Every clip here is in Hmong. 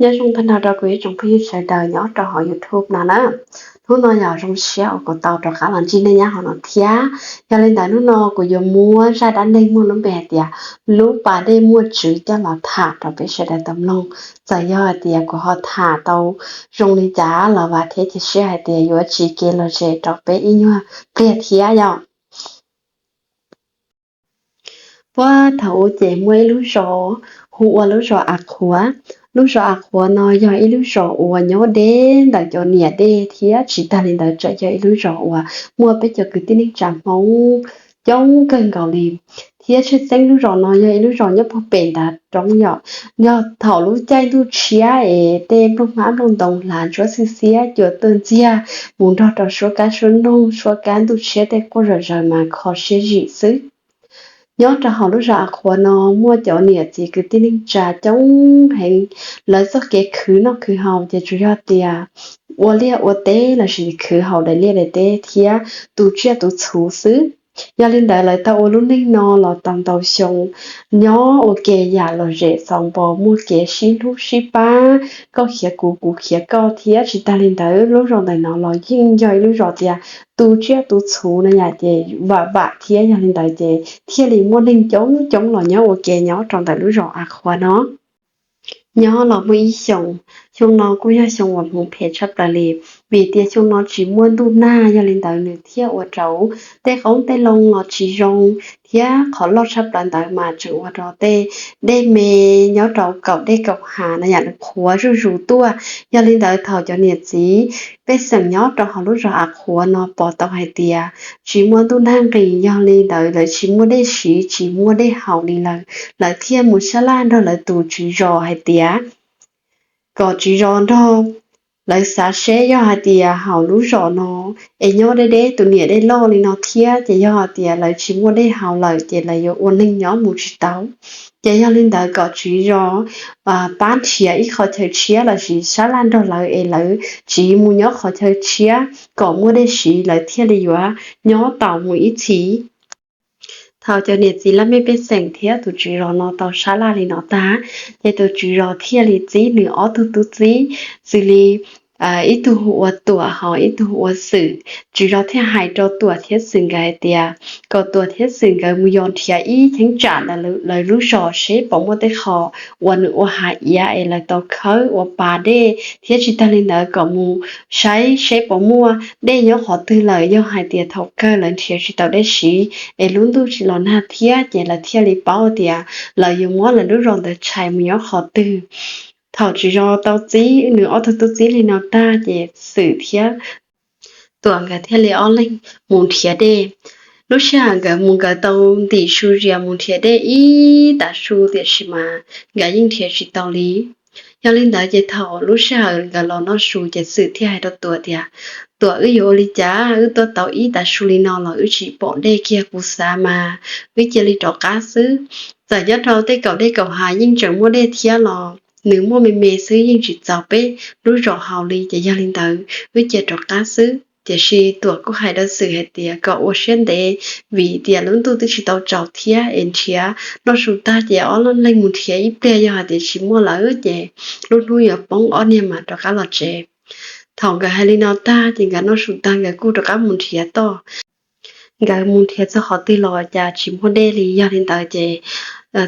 Nyob zoo tag nrho rau kuv ib tsoom phooj ywg sawv daws nyob rau hauv YouTube no na. Hnub no yog zoo siab uas kuv tau rov qab los ntsib nej nyob hauv no thiab. Yog li ntawd hnub no kuv yuav muab zaj dab neeg muaj lub npe hais tias lub pas dej muaj tswv coj los tham rau peb sawv daws tau mloog. Txawm yog hais tias kuv ho tham tau zoo li cas los vam thiab cia siab hais tias yuav tsis kev lom zem rau peb ib nyuag pliag thiab yom. Puag thaum ub ces muaj ib lub zos hu ua lub zos Av Qhuav. Lub zos Av Qhuav no yog ib lub zos uas nyob deb ntawm cov niam dej thiab tsis tag li ntawd tseem yog ib lub zos uas muaj peb cov kwv tij neej tsa Hmoob coob kawg nkaus li. Thiab tshwj xeeb lub zos no yog ib lub zos nyob puag pem ntav roob yom. Yog thaum lub caij ntuj tshiab es tej nplooj hmab nplooj ntoo hlav ntsuab xwb xiab cua tuaj ntxiag mus nrog rau suab kab suab noog suab kab ntuj tshiab tej quaj zom zaws mas kho siab zim xwb. Nyob rau hauv lub zos Av Qhuav no muaj cov niam txiv kwv tij neej tsa coob heev, lawv txoj kev khwv noj khwv haus ces tsuas yog tias ua liaj ua teb lossis khwv haus daim liaj daim teb thiab tu tsiaj tu txhu xwb. Yog li ntawd lawv tau ua lub neej no los tau ntau xyoo, nyob ua ke yam lom zem xaus npaum muaj kev sib hlub sib pab, koj khiav kuv kuv khiav koj thiab tsis tag li ntawd lub zos ntawm no los yeej yog ib lub zos tias tu tsiaj tu txhu no yom ces vam vam thiab yog li ntawd ces thiaj li muaj neeg coob coob los nyob ua ke nyob rau ntawm lub zos Av Qhuav no. Nyob los muaj ib xyoos, xyoo no kuj yog xyoo uas hmoov phem tshaj plaws li, vim tias xyoo no tsis muaj ntuj nag yog li ntawd nws thiaj ua rau tej qoob tej loo los tsis zoo thiab qhov loj tshaj plaws ntawd mas tseem ua rau tej dej me nyob rau kaum dej kaum hav no yam qhuav zuj zus tuaj. Yog li ntawd thaum cov niam txiv pej xeem nyob rau hauv lub zos Av Qhuav no pom tau hais tias tsis muaj ntuj nag nqis yog li ntawd lawv tsis muaj dej siv tsis muaj dej haus li lawm, lawv thiaj mus sab laj nrog lawv tus tswv zos hais tias kom tswv zos nrog lawv xav seb yog hais tias hauv lub zos no es nyob deb deb tus niam dej loj li no thiab ces yog hais tias lawv tsis muaj dej haus lawm ces lawv yuav ua neeg nyob mus tsis tau. Ces yog li ntawd kom tswv zos pab nrhiav ib qhov chaw tshiab lossis sab laj nrog lawv es lawv tsiv mus nyob qhov chaw tshiab kom muaj dej siv lawv thiaj li yuav nyob tau mus ib txhis. Thaum cov niam txiv laj mej pej xeem thiab tus tswv zos no tau sab laj li no tag, ces tus tswv zos thiaj li txib nws ob tug tub txib, xws li ib tug hu ua Tuam ho ib tug hu ua Xwm. Tswv zos thiaj hais rau Tuam thiab Xwm nkawd hais tias kom Tuam thiab Xwm nkawd mus yos nrhiav ib cheeb tsam ntawm lawv lub zos seb puas muaj tej qho uas nws ua hav iav es lawv tau khawb ua pas dej thiab tsis tag li ntawd kom mus saib seb puas muaj dej nyob qhov twg lawm, yog hais tias thaum kawg lawv nrhiav tsis tau dej siv es lub ntuj tsis los nag thiab ces lawv thiaj li paub tias lawv yuav muab lawv lub zos ntawd tshais mus nyob qhov twg. Thaum tswv zos tau txib nws ob tug tub txib li no tag ces Xwm thiab Tuam nkawd thiaj li ob leeg mus nrhiav dej. Lub sij hawm nkawd mus nkawd tau ntim su zias mus nrhiav dej ib tav su tiam sis mas nkawd yeej nrhiav tsis tau li. Yog li ntawd ces thaum lub sij hawm nkawd los noj su ces Xwm thiaj hais rau Tuam tias, Tuam, wb yuav ua li cas? Wb tuaj tau ib tav su li no los wb tsis pom dej kiag, kuv xav mas wb cia li rov qab xwb. Txawm nyob rau tej kaum dej kaum hav yeej tseem muaj dej thiab los nws muaj me me xwb yeej tsis txaus peb lub zos haus li, ces yog li ntawd wb cia rov qab xwb. Tiam sis Tuam kuj hais rau Xwm hais tias kom ua siab ntev vim tias lub ntuj twb tsis tau tsaus thiab es nrhiav noj su tag ces ob leeg mus nrhiav ib pliag yog hais tias tsis muaj lawm ces lub hnub yuav poob ob niag mam rov qab los tsev. Thaum nkawd hais li no tag ces nkawd noj su tag nkawd kuj rov qab mus nrhiav toj. Nkawd mus nrhiav txog qhov twg los cas tsis muaj dej li. Yog li ntawd ces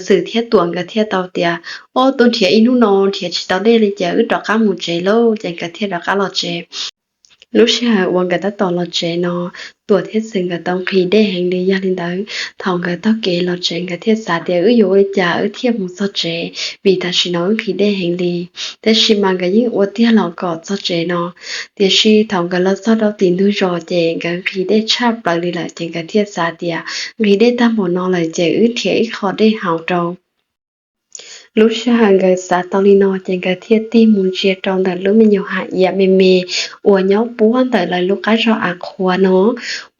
Xwm thiab Tuam nkawd thiaj tau tias, Ob, tuaj nrhiav ib hnub no nrhiav tsis tau dej li ces wb rov qab mus tsev lauj. Ces nkawd thiaj rov qab los tsev. Lub sij hawm uas nkawd tab tom los tsev no, Tuam thiab Xwm nkawd tau nqhis dej heev li. Yog li ntawd thaum nkawd taug kev los tsev nkawd thiaj xav tias, Wb yuav ua li cas wb thiaj mus txog tsev? Vim tam sim no wb nqhis dej heev li. Tab sis mas nkawd yeej ua tiag los kom txog tsev no. Tiam sis thaum nkawd los txog rau tim ntug zos ces nkawd nqhis dej tshaj plaws li lawm ces nkawd thiaj xav tias, Nqhis dej tag npaum no lawm ces wb nrhiav ib qho dej haus rau. Lub sij hawm nkawd xav tau li no ces nkawd thiaj tig mus ntsia rau ntawm lub me nyuam hav iav me me uas nyob puag ntawm lawv lub qab zos Av Qhuav no.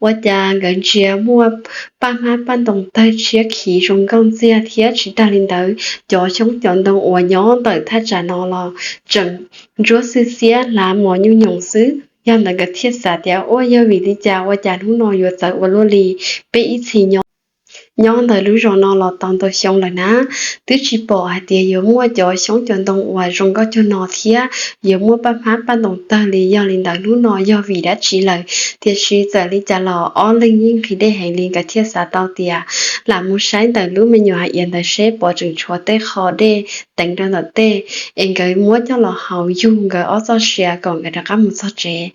Ua cas nkawd ntsia muaj paj hmab paj ntoo tawg tshiab khiv zoo nkauj ntxiag thiab tsis tag li ntawd cov xyoob cov ntoo uas nyob ntawm thaj tsam no los tseem ntsuab xwb xiab hlav mos nyuj nyoos xwb. Yog ntawd nkawd thiaj xav tias, Ua, yog vim li cas ua cas hnub no yuav txawv ua luaj li? Peb ib txhis nyob nyob ntawm lub zos no los tau ntau xyoo lawm na, twb tsis pom hais tias yuav muaj cov xyoob cov ntoo uas zoo nkauj cuag no thiab yuav muaj paj hmab paj ntoos tawg li. Yog li ntawd hnub no yog vim dab tsi lawm, tiam sis txawm li cas los ob leeg yeej nqhis dej heev li, nkawd thiaj xav tau tias lam mus saib ntawm lub me nyuam hav iav ntawd seb puas tseem tshuav tej qho dej teev rau ntawm tej, es nkawd muab coj los haus yug nkawd ob txoj sia kom nkawd rov qab mus txog tsev.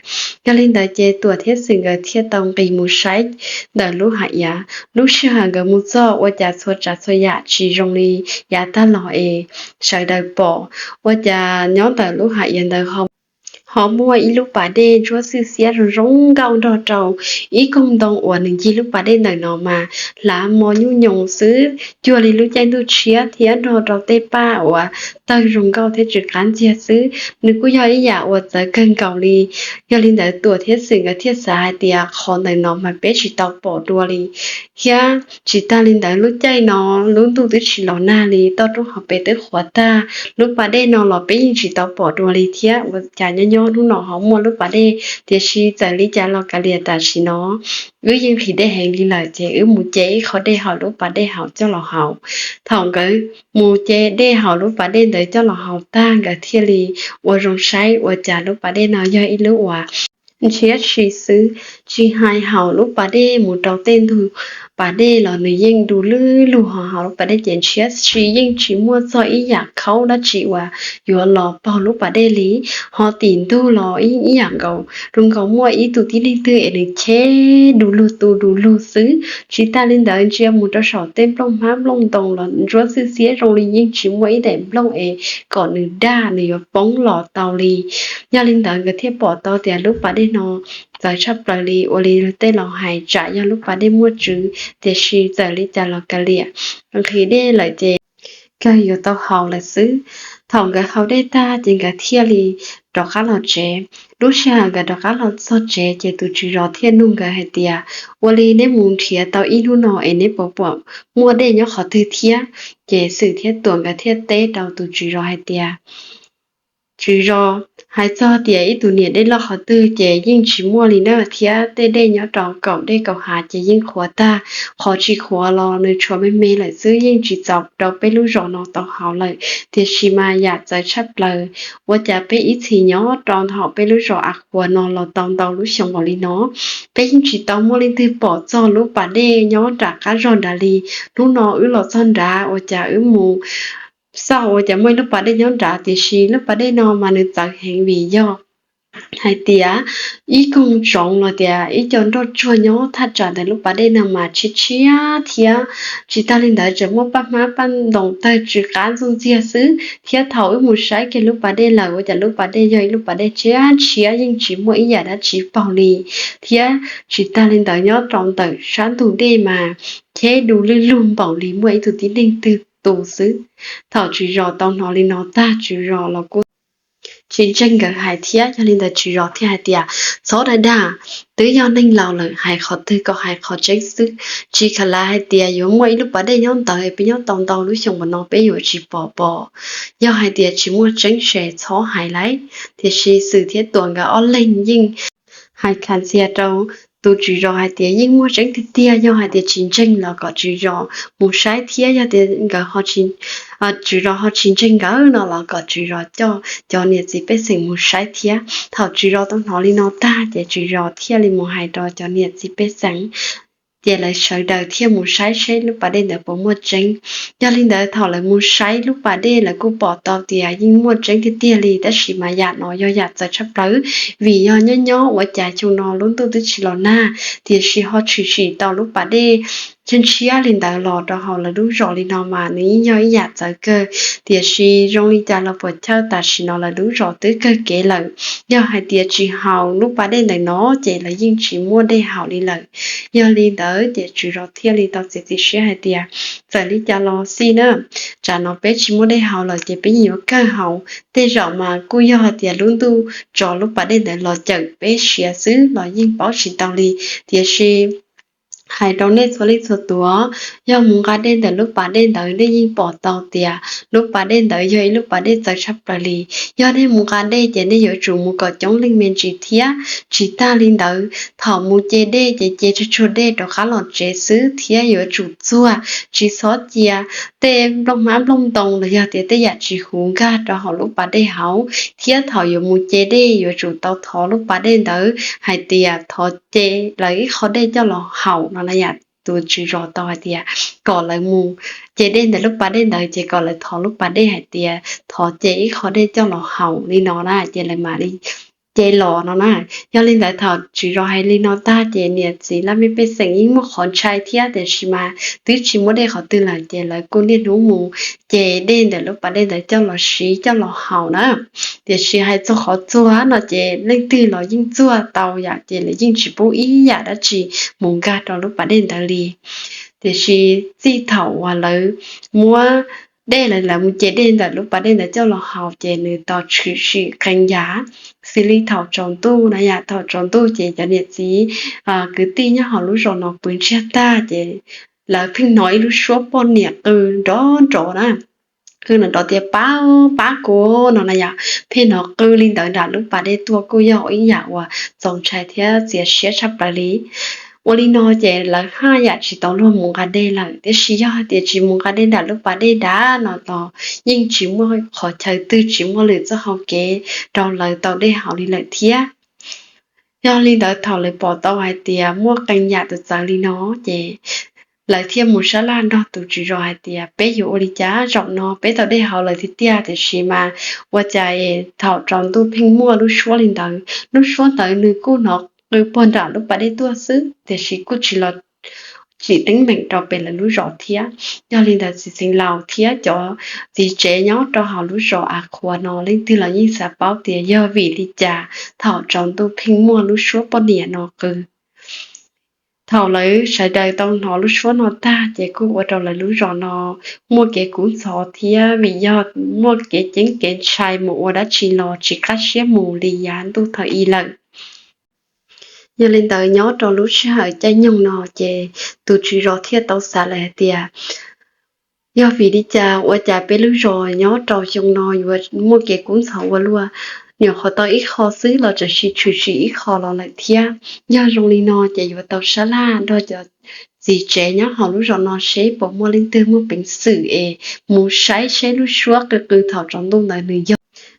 Yog li ntawd ces Tuam thiab Xwm nkawd thiaj tau nqis mus saib ntawm lub hav iav. Lub sij hawm nkawd mus txog ua cas txhua tsav txhua yam tsis zoo li yav tag los es sawv daws pom. Ua cas nyob ntawm lub hav iav ntawd ho muaj ib lub pas dej ntsuab xwj xiab zoo zoo nkauj nrog rau ib koog ntoo uas nws ncig lub pas dej ntawm no mas hlav mos nyuj nyoos xwb, cuag li lub caij ntuj tshiab thiab nrog rau tej paj uas tawg zoo nkauj thiab tsw qab ntxiag xwb. Nws kuj yog ib yam uas txawv kawg nkaus li. Yog li ntawd Tuam thiab Xwm nkawd thiaj xav hais tias qhov ntawm no mas peb tsis tau pom dua li. Thiab tsis tag li ntawd lub caij no lub ntuj twb tsis los nag li, toj roob hauv pes twb qhuav tag, lub pas dej no los peb yeej tsis tau pom dua li thiab. Ua cas nyob nyob hnub no ho muaj lub pas dej, tiam sis txawm li cas los kav liam tam sim no wb yeej nqhis dej heev li lawm ces wb mus ce ib qho dej hauv lub pas dej hauv coj los haus. Thaum nkawd mus ce dej hauv lub pas dej ntawd coj los haus tag nkawd thiaj li ua zoo saib ua cas lub pas dej no yog ib lub uas ntshiab si xwb. Tsis hais hauv lub pas dej mus rau tej ntug pas dej los nws yeej du lug lug, ho hauv lub pas dej ces ntshiab si, yeej tsis muaj txog ib yam khaub dab tsi uas yuav los paug lub pas dej li. Ho tim ntug los ib yam nkaus, zoo nkaus muaj ib tug tib neeg twg es nws cheb du lug tu du lug xwb. Tsis tas li ntawd ntsia mus rau saum tej nplooj hmab nplooj ntoo los ntsuab xwj xiab zoo li yeej tsis muaj ib daim nplooj es kom nws daj nws yuav poob los tau li. Yog li ntawd nkawd thiaj pom tau tias lub pas dej no txawv tshaj plaws li. Ua li luag tej laus hais tsam yog lub pas dej muaj tswv, tiam sis txawm li cas los kav liam, nqhis dej lawm ces kawg yuav tau haus lawm xwb. Thaum nkawd haus dej tag ces nkawd thiaj li rov qab los tsev. Lub sij hawm nkawd rov qab los txog tsev ces tus tswv zos thiaj nug nkawd hais tias, ua li neb mus nrhiav tau ib hnub no es neb puas pom muaj dej nyob qhov twg thiab? Ces Xwm thiab Tuam nkawd thiaj teb rau tus tswv zos hais tias, tswv zos, hais txog tias ib tug niam dej loj qhov twg ces yeej tsis muaj li na, thiab tej dej nyob rau kaum dej kaum hav ces yeej qhuav tag. Qhov tsis qhuav los nws tshuav me me lawm xwb, yeej tsis txaus rau peb lub zos no tau haus lawm. Tiam sis mas yam txawv tshaj plaws, ua cas peb ib txhis nyob rau hauv peb lub zos av qhuav no los tau ntau lub xyoo npaum li no, peb yeej tsis tau muaj leej twg pom txog lub pas dej nyob nram qab zog nrad li. Hnub no wb los txog nrad ua cas wb mus xauj ua cas muaj ib lub pas dej nyob nrad, tiam sis lub pas dej no mas nws txawv heev vim yog hais tias ib koog tsoov los tias ib co nroj tsuag nyob thaj tsam ntawm lub pas dej no mas tshiab tshiab thiab. Tsis tas li ntawd tseem muaj paj hmab paj ntoos tawg tsw qab ntxuj ntxiag xwb, thiab thaum wb mus saib kiag lub pas dej lawm ua cas lub pas dej yog ib lub pas dej tshiab tshiab yeej tsis muaj ib yam dab tsi paug li. Thiab tsis tas li ntawd nyob rau ntawm sab ntug dej mas cheb du lug lug npaum li muaj ib tug tib neeg twg tu xwb. Thaum tswv zos tau hnov li no tag tswv zos los kuj tsis ntseeg nkawd hais thiab. Yog li ntawd tswv zos thiaj hais tias, txhob dag dag, twb yog neeg laus lawm hais qhov twg kom hais qhov tseeb xwb. Tsis khav lav hais tias yuav muaj ib lub pas dej nyob ntawd, peb nyob tau ntau lub xyoo npaum no peb yuav tsis pom pom. Yog hais tias tsis muaj tseeb ces txhob hais lawm. Tiam sis Xwm thiab Tuam nkawd ob leeg yeej hais khas ntxias rau tus tswv zos hais tias yeej muaj tseeb tiag tiag, yog hais tias tsis ntseeg los kom tswv zos mus saib thiab, yog tias nkawd, tswv zos ho tsis ntseeg nkawd no los kom tswv zos coj cov niam txiv pej xeem mus saib thiab. Thaum tswv zos tau hnov li no tag ces tswv zos thiaj li mus hais rau cov niam txiv pej xeem, ces lawv sawv daws thiaj mus saib seb lub pas dej ntawd puas muaj tseeb. Yog li ntawd thaum lawv mus saib lub pas dej lawv kuj pom tau tias yeej muaj tseeb tiag tiag li, tab sis mas yam no yog yam txawv tshaj plaws, vim yog nyob nyob ua cas xyoo no lub ntuj twb tsis los nag, tiam sis ho tshwm sim tau lub pas dej tshiab tshiab li ntawd los rau hauv lawv lub zos li no mas nws yeej yog ib yam txawv kawg. Tiam sis zoo li cas los puas chawj tam sim no lawv lub zos twb kawg kev lawm. Yog hais tias tsis haus lub pas dej ntawm no ces lawv yeej tsis muaj dej haus li lawm. Yog li ntawd ces tswv zos thiaj li tau txiav txim siab hais tias, txawm li cas los xij na, tsam no peb tsis muaj dej haus lawm ces peb yeej yuav kawg haus. Tej zaum mas kuj yog hais tias lub ntuj tso lub pas dej ntawd los cawm peb siav xwb los yeej paub tsis tau li. Tiam sis hais rau nej txhua leej txhua tus, yog mus nqa dej ntawm lub pas dej ntawd nej yeej pom tau tias lub pas dej ntawd yog ib lub pas dej txawv tshaj plaws li. Yog nej mus nqa dej ces nej yuav tsum mus kom coob leej me ntsis thiab. Tsis tag li ntawd, thaum mus ce dej ces ce tsuag tsuag dej rov qab los tsev xwb thiab yuav tsum txuag, tsis txhob cia tej nplooj hmab nplooj ntoo los yog tias tej yam tsis huv nkag rau hauv lub pas dej hauv. Thiab thaum yuav mus ce dej yuav tsum tau thov lub pas dej ntawd hais tias thov ce lawv ib qho dej coj los haus no na yom. Tus tswv zos tau hais tias kom lawv mus ce dej ntawm lub pas dej ntawd ces kom lawv thov lub pas dej hais tias thov ce ib qho dej coj los haus li no na ces lawv mam li ce los no na. Yog li ntawd thaum tswv zos hais li no tag ces niam txiv laj mej pej xeem yeej muaj qhov ntshai thiab, tiam sis mas twb tsis muaj dej qhov twg lawm ces lawv kuj niaj hnub mus ce dej ntawm lub pas dej ntawd coj los siv coj los haus na. Tiam sis hais txog qhov txuag no ces leej twg los yeej txuag tau yam ces lawv yeej tsis pub ib yam dab tsi mus nkag rau lub pas dej ntawd li. Tiam sis txij thaum uas lawv muab dej lawv mus ce dej ntawm lub pas dej ntawd coj los haus ces nws tau tshwm sim qee yam. Xws li thaum tsaus ntuj na yom, thaum tsaus ntuj ces cov niam txiv kwv tij nyob hauv lub zos no pw ntsiag tag ces lawv pheej hnov ib lub suab poj niam qw nrov nrov na, qw nrov nrov tias pab, pab kuv no na yom. Pheej hnov qw li ntawd nram lub pas dej tuaj kuj yog ib yam uas txaus ntshai thiab txias siab tshaj plaws li. Ua li no ces lawv haj yam tsis tau luag mus nqa dej lawm, tiam sis yog hais tias tsis mus nqa dej nram lub pas dej dav no los yeej tsis muaj qhov chaw twg tsis muaj lwm txoj hau kev rau lawv tau dej haus li lawm thiab. Yog li ntawd thaum lawv pom tau hais tias muaj qee yam txawv txawv li no ces lawv thiaj mus sab laj nrog tus tswv zos hais tias peb yuav ua li cas zaum no peb tau dej haus lawm tiag tiag, tiam sis mas ua cas thaum tsaus ntuj pheej muaj lub suab li ntawd. Lub suab ntawd nws kuj hnov qw puag nram lub pas dej tuaj xwb, tiam sis kuj tsis los tsim teeb meem rau pem lawv lub zos thiab. Yog li ntawd txiv xeev laus thiab cov txiv tsev nyob rau hauv lub zos Av Qhuav no leej twg los yeej xav paub tias yog vim li cas thaum tsaus ntuj pheej muaj lub suab poj niam no qw. Thaum lawv sawv daws tau hnov lub suab no tag ces kuj ua rau lawv lub zos no muaj kev kub ntxhov thiab vim yog muaj kev ceeb kev ntshai mus ua dab tsi los tsis qab siab mus li yav ntuj thaum i lawm. Yog li ntawd nyob rau lub sij hawm caij nyoog no ces tus tswv zos thiaj tau xav lawm hais tias yog vim li cas ua cas peb lub zos nyob rau xyoo no yuav muaj kev kub ntxhov ua luaj, nyuam qhuav tau ib qho xwb los tseem tshwm sim ib qho los lawm thiab. Yog zoo li no ces yuav tau sab laj nrog cov txiv tsev nyob hauv lub zos no seb puas muaj leej twg muaj peev xwm es mus saib seb lub suab qw qw thaum tsaus ntuj ntawd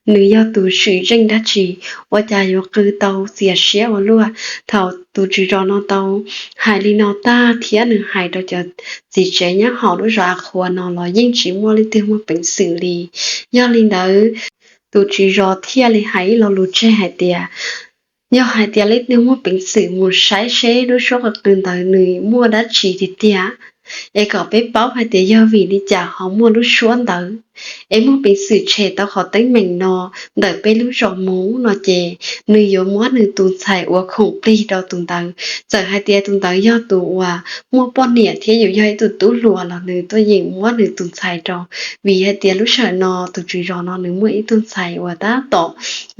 nws yog tus swm zeej dab tsi ua cas yuav qw tau txias siab ua luaj. Thaum tus tswv zos no tau hais li no tag thiab nws hais rau cov txiv tsev nyob hauv lub zos Av Qhuav no los yeej tsis muaj leej twg muaj peev xwm li. Yog li ntawd tus tswv zos thiaj li hais ib lo lus tseg hais tias yog hais tias leej twg muaj peev xwm mus saib seb lub suab qw qw ntawd nws muaj dab tsi tiag tiag es kom peb paub hais tias yog vim li cas ho muaj lub suab ntawd es muaj peev xwm tshem tau qhov teeb meem no ntawm peb lub zos mus no ces nws yuav muab nws tus ntxhais ua khoom plig rau tus ntawd. Txawm hais tias tus ntawd yog tus uas muaj poj niam thiab yus yog ib tug tub hluas los nws tuaj yeem muab nws tus ntxhais rau, vim hais tias lub sij hawm no tus tswv zos no nws muaj ib tug ntxhais uas tab tom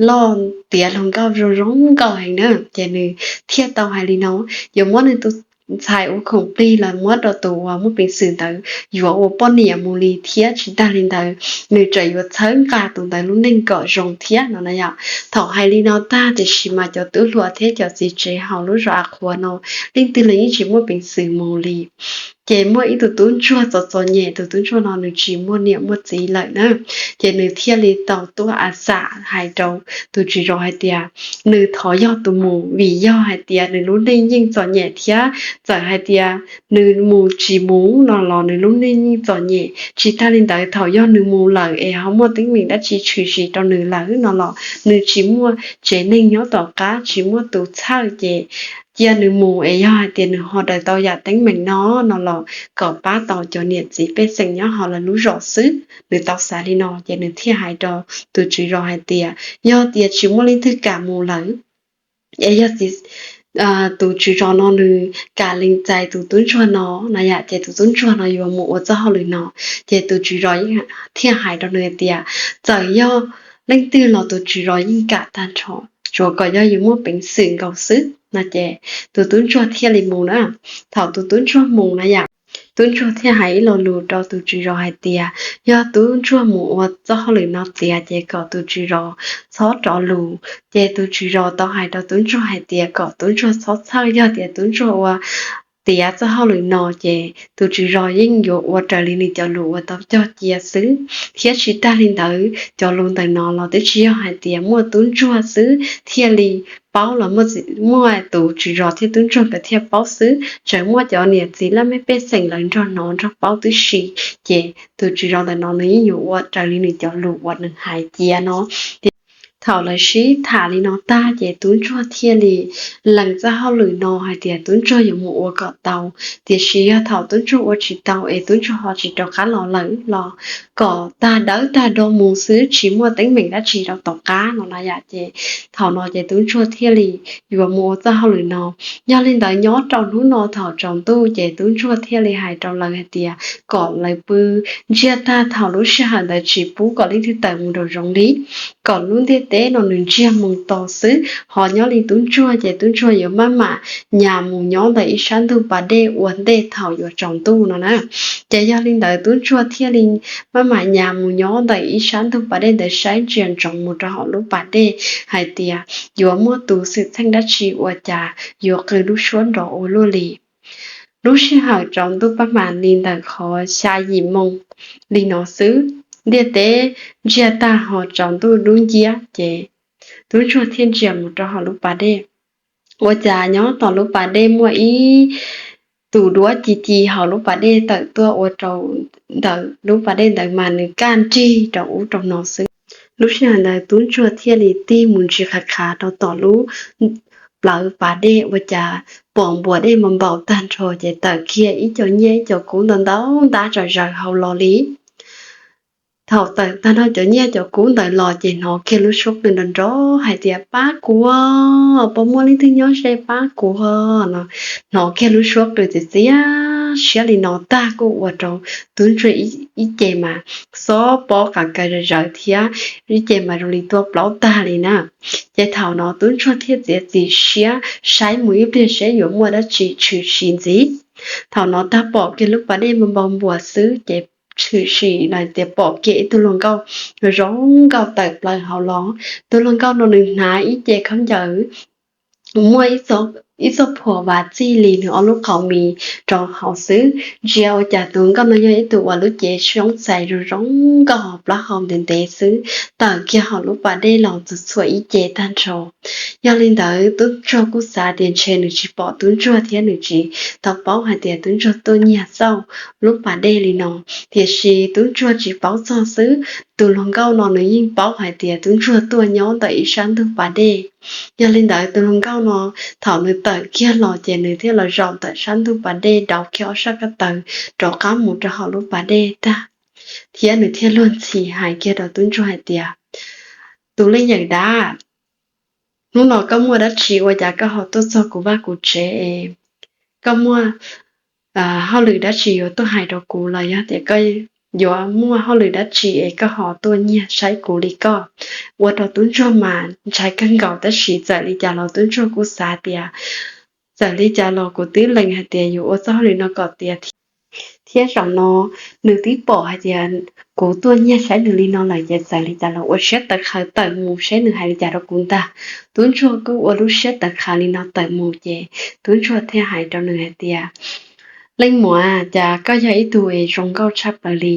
loj tiav hluas nkauj zoo zoo nkauj heev na, ces nws thiaj tau hais li no, yuav muab nws tus ntxhais ua khoom plig los muab rau tus uas muaj peev xwm ntawd yuav ua poj niam mus li thiab. Tsis tag li ntawd nws tseem yuav txhawb nqa tus ntawd lub neej kom zoo thiab no na yom. Thaum hais li no tag tiam sis mas cov tub hluas thiab cov txiv tsev hauv lub zos Av Qhuav no leej twg los yeej tsis muaj peev xwm mus li. Ces muaj ib tug tub ntsuag txom txom nyem, tus tub ntsuag no nws tsis muaj niam muaj txiv lawm na, ces nws thiaj li tau tuaj a xam hais rau tus tswv zos hais tias nws thov yog tus mus, vim yog hais tias nws lub neej yeej txom nyem thiab txawm hais tias nws mus tsis mus no los nws lub neej yeej txom nyem. Tsis tag li ntawd thaum yog nws mus lawm es ho muaj teeb meem dab tsi tshwm sim rau nws lawm no los nws tsis muaj tsev neeg nyob tom qab, tsis muaj tus txhawj, ces cia nws mus es yog hais tias nws ho daws tau yam teeb meem no no los kom pab tau cov niam txiv pej xeem nyob hauv lawv lub zos xwb. Nws tau xav li no ces nws thiaj hais rau tus tswv zos hais tias yog tias tsis muaj leej twg kam mus lawm es yog tus tswv zos no nws kam lees txais tus tub ntsuag no na yom, ces tus tub ntsuag no yuav mus ua txoj hauj lwm no. Ces tus tswv zos thiaj hais rau nws tias txawm yog leej twg los tus tswv zos yeej kam tag nrho, tsuas kom yog yus muaj peev xwm nkaus xwb no ces tus tub ntsuag thiaj li mus na. Thaum tus tub ntsuag mus na yom, tub ntsuag thiaj hais ib lo lus rau tus tswv zos hais tias yog tub ntsuag mus ua txoj hauj lwm no tiav ces kom tus tswv zos txhob rov lus. Ces tus tswv zos tau hais rau tub ntsuag hais tias kom tub ntsuag txhob txhawj, yog tias tub ntsuag ua tiav txoj hauj lwm no ces tus tswv zos yeej yuav ua raws li nws cov lus uas tau cog cia xwb. Thiab tsis tag li ntawd, cov lus ntawm no los twb tsis yog hais tias muaj tub ntsuag xwb thiaj li paub los muaj tus tswv zos thiab tub ntsuag nkawd thiaj paub xwb, tseem muaj cov niam txiv laj mej pej xeem lawv nrog hnov nrog paub tib si. Ces tus tswv zos ntawm no nws yeej yuav ua raws li nws cov lus uas nws hais cia no. Thaum lawv sib tham li no tag ces tub ntsuag thiaj li lees txoj hauj lwm no hais tias tub ntsuag yuav mus ua kom tau. Tiam sis yog thaum tub ntsuag ua tsis tau es tub ntsuag ho tsis rov qab los lawm los kom tag dawb tag do mus xwb, tsis muaj teeb meem dab tsi rau tom qab no na yom. Ces thaum no ces tub ntsuag thiaj li yuav mus ua txoj hauj lwm no. Yog li ntawd nyob rau hnub no thaum tsaus ntuj ces tub ntsuag thiaj li hais rau lawv hais tias kom lawv pw ntsiag tag, thaum lub sij hawm ntawd tsis pub kom leej twg tawm mus nraum zoov li, kom lub ntiaj teb no nws ntsiag mus to xwb. Ho nyob li tub ntsuag ces tub ntsuag yuav maj mam nyas mus nyob ntawm ib sab ntug pas dej ua ntej thaum yuav tsaus ntuj no na. Ces yog li ntawd tub ntsuag thiaj li maj mam nyas mus nyob ntawm ib sab ntug pas dej ntawd saib ntsia ntsoov mus rau hauv lub pas dej hais tias yuav muaj tus xwm txheej dab tsi ua cas yuav qw lub suab nrov ua luaj li. Lub sij hawm tsaus ntuj paj mam li ntawm qhov xya yim moo li no xwb, ntiaj teb ntsiag tag ho tsaus ntuj dub nciab ces tub ntsuag thiaj ntsia mus rau hauv lub pas dej. Ua cas nyob tom lub pas dej muaj ib tus duab ci ci hauv lub pas dej tawm tuaj ua rau ntawm lub pas dej ntawd mas nws kaj nrig rau ub rau no xwb. Lub sij hawm ntawd tub ntsuag thiaj li tig mus ntsia qhav qhav rau tom lub plawv pas dej ua cas pom npuas dej npau npaum tag nrho ces tawm kiag ib co nyiaj ib co kub ntau ntau ntab zom zaws hauv los li. Thaum tawm tag nrho cov nyiaj cov kub ntawd los ces hnov kiag lub suab qw nrov nrov hais tias pab kuv, puas muaj leej twg nyob ze pab kuv no. Hnov kiag lub suab qw txias txias siab li no tag kuj ua rau tub ntsuag ib ce mas xob pob qav kaws zawv zawv thiab ib ce mas zoo li tuaj plaub tag li na. Ces thaum no tub ntsuag thiaj txiav txim siab saib mus ib pliag seb yuav muaj dab tsi tshwm sim ntxiv. Thaum no tag pom kiag lub pas dej npau npau npuas xwb ces tshwm sim los tias pom kiag ib tug hluas nkauj zoo nkauj tawm plaws hauv los. Tus hluas nkauj no nws hnav ib ce khaub ncaws muaj ib txoj phuam vas txij li nws ob lub qau mis rau hauv xwb. Ntsia ua cas tus nkauj no yog ib tug uas lub cev xyoob xais zoo zoo nkauj ho plaub hau ntev ntev xwb, tawm kiag hauv lub pas dej los txhua txhua ib ce tag nrho. Yog li ntawd tub ntsuag kuj xav tias ntshe nws tsis pom tub ntsuag thiab nws tsis tau paub hais tias tub ntsuag tuaj nyiag xauj lub pas dej li no. Tiam sis tub ntsuag tsis paub txog xwb, tus hluas nkauj no nws yeej paub hais tias tub ntsuag tuaj nyob ntawm ib sab ntug pas dej. Yog li ntawd tus hluas nkauj no thaum nws tawm kiag los ces nws thiaj los zaum ntawm sab ntug pas dej, daus kiag ob sab ko taw rov qab mus rau hauv lub pas dej tag, thiab nws thiaj luag ntxhi hais kiag rau tub ntsuag hais tias, tus leej yawm dav, hnub no koj muaj dab tsi ua cas koj ho tuaj txog kuv vaj kuv tsev es koj muaj hauj lwm dab tsi yuav tuaj hais rau kuv los yog tias koj yuav muaj hauj lwm dab tsi es koj ho tuaj nyiag saib kuv li koj? Ua rau tub ntsuag mas ntshai kawg nkaus tab sis txawm li cas los tub ntsuag kuj xav tias txawm li cas los kuv twb lees hais tias yuav ua txoj hauj lwm no kom tiav thiab zaum no nws twb pom hais tias kuv tuaj nyiag saib nws li no lawm ces txawm li cas los ua siab tawv qhawv tawm mus seb nws hais li cas rau kuv ntag. Tub ntsuag kuj ua lub siab tawv qhawv li no tawm mus ces tub ntsuag thiaj hais rau nws hais tias, leej muam, cas koj yog ib tug es zoo nkauj tshaj plaws li,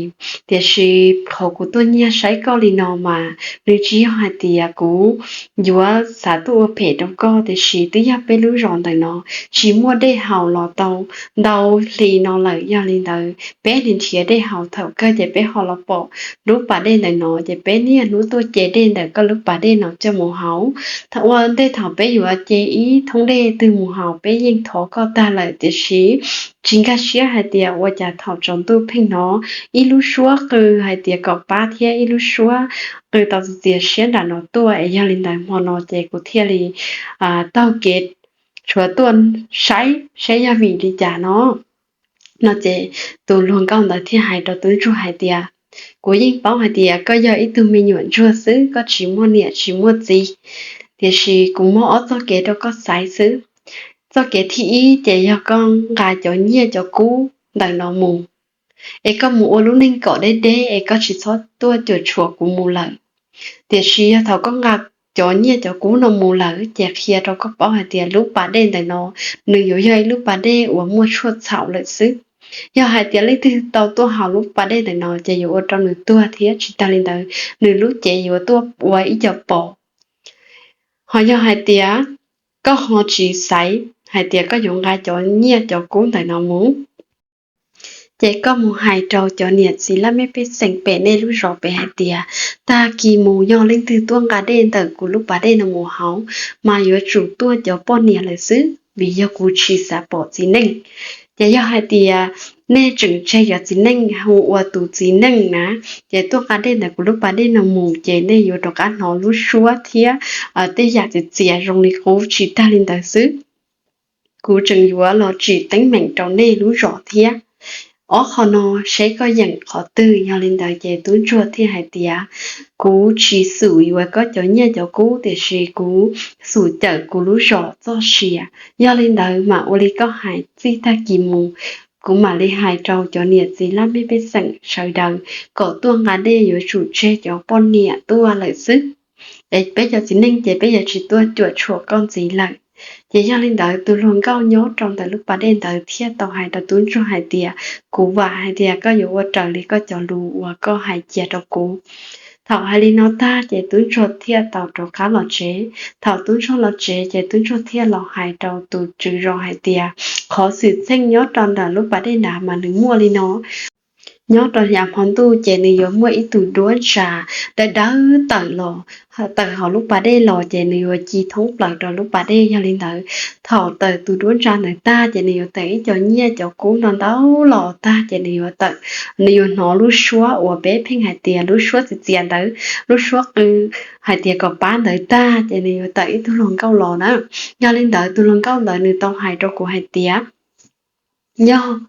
tiam sis qhov kuv tuaj nyiag saib koj li no mas nws tsis yog hais tias kuv yuav xav tuaj ua phem rau koj, tiam sis twb yog peb lub zos ntawm no tsis muaj dej haus los tau ntau hli no lawm. Yog li ntawd peb nrhiav dej haus thaum kawg ces peb ho los pom lub pas dej ntawm no ces peb niaj hnub tuaj ce dej ntawm koj lub pas dej no coj mus haus. Thaum ua ntej thaum peb yuav ce ib thoob dej twg mus haus peb yeej thov koj tag lawm, tiam sis tsis nkag siab hais tias ua cas thaum tsaus ntuj pheej hnov ib lub suab qw hais tias kom pab thiab ib lub suab qw tau txias txias siab nram no tuaj es yog li ntawd hmo no ces kuv thiaj li taug kev tshuav tuaj saib saib yog vim li cas no. No ces tus hluas nkauj ntawd thiaj hais rau tub ntsuag hais tias, kuv yeej paub hais tias koj yog ib tug me nyuam ntsuag xwb, koj tsis muaj niam tsis muaj txiv, tiam sis kuv muab ob txoj kev rau koj xaiv xwb. Txoj kev thib ib ces yog koj nqa cov nyiaj cov kub ntawm no mus, es koj mus ua lub neej kom deb deb es koj tsis txhob tuaj cuam tshuam kuv mus lawm. Tiam sis yog thaum koj nqa cov nyiaj cov kub no mus lawm ces qhia rau koj paub hais tias lub pas dej ntawm no nws yuav yog ib lub pas dej uas muaj tshuaj txhaum lawm xwb. Yog hais tias leej twg tau tuaj haus lub pas dej ntawm no ces yuav ua rau nws tuag thiab tsis tag li ntawd nws lub cev yuav tuaj ua ib co pos. Ho yog hais tias koj ho tsis xaiv hais tias koj yuav nqa cov nyiaj cov kub ntawm no mus, ces koj mus hais rau cov niam txiv laj mej pej xeem pem nej lub zos pem hais tias tag kis mus yog leej twg tuaj nqa dej ntawm kuv lub pas dej no mus haus mas yuav tsum tuaj cov poj niam lawm xwb vim yog kuv tsis xav pom txiv neej. Ces yog hais tias nej tseem tseg cov txiv neej hu ua tus txiv neej na, ces tuaj nqa dej ntawm kuv lub pas dej no mus ces nej yuav rov qab hnov lub suab thiab tej yam txias txias zoo li qub tsis tag li ntawd xwb. Kuv tseem yuav los tsim teeb meem rau nej lub zos thiab. Ob qho no seb koj yeem qhov twg. Yog li ntawd ces tub ntsuag thiaj hais tias kuv tsis xum yuav koj cov nyiaj cov kub tiam sis kuv xum cawm kuv lub zos txoj sia. Yog li ntawd mas ua li koj hais txij tag kis mus kuv mam li hais rau cov niam txiv laj mej pej xeem sawv daws kom tuaj nqa dej yuav tsum tseg cov poj niam tuaj lawm xwb. Es peb cov txiv neej ces peb yuav tsis tuaj cuam tshuam koj ntxiv lawm. Ces yog li ntawd tus hluas nkauj nyob rau ntawm lub pas dej ntawd thiaj tau hais rau tub ntsuag hais tias kuv vam hais tias koj yuav ua raws li koj cov lus uas koj hais cia rau kuv. Thaum hais li no tag ces tub ntsuag thiaj tau rov qab los tsev. Thaum tub ntsuag los tsev ces tub ntsuag thiaj los hais rau tus tswv zos hais tias qhov xwm txheej nyob rau ntawm lub pas dej nrad mas nws muaj li no. Nyob rau yav hmo ntuj ces nws yuav muaj ib tug duab ntsa dawb dawb tawm los, tawm hauv lub pas dej los ces nws yuav ci thoob plaws rau lub pas dej. Yog li ntawd thaum tawm tus duab ntsa ntawd tag ces nws yuav tawm ib co nyiaj cov kub ntau ntau los tag ces nws yuav tawm, nws yuav hnov lub suab uas peb pheej hais tias lub suab txias txias ntawd, lub suab qw hais tias kom pab ntawd tag ces nws yuav tawm ib tug hluas nkauj los na. Yog li ntawd tus hluas nkauj ntawd nws tau hais rau kuv hais tias yog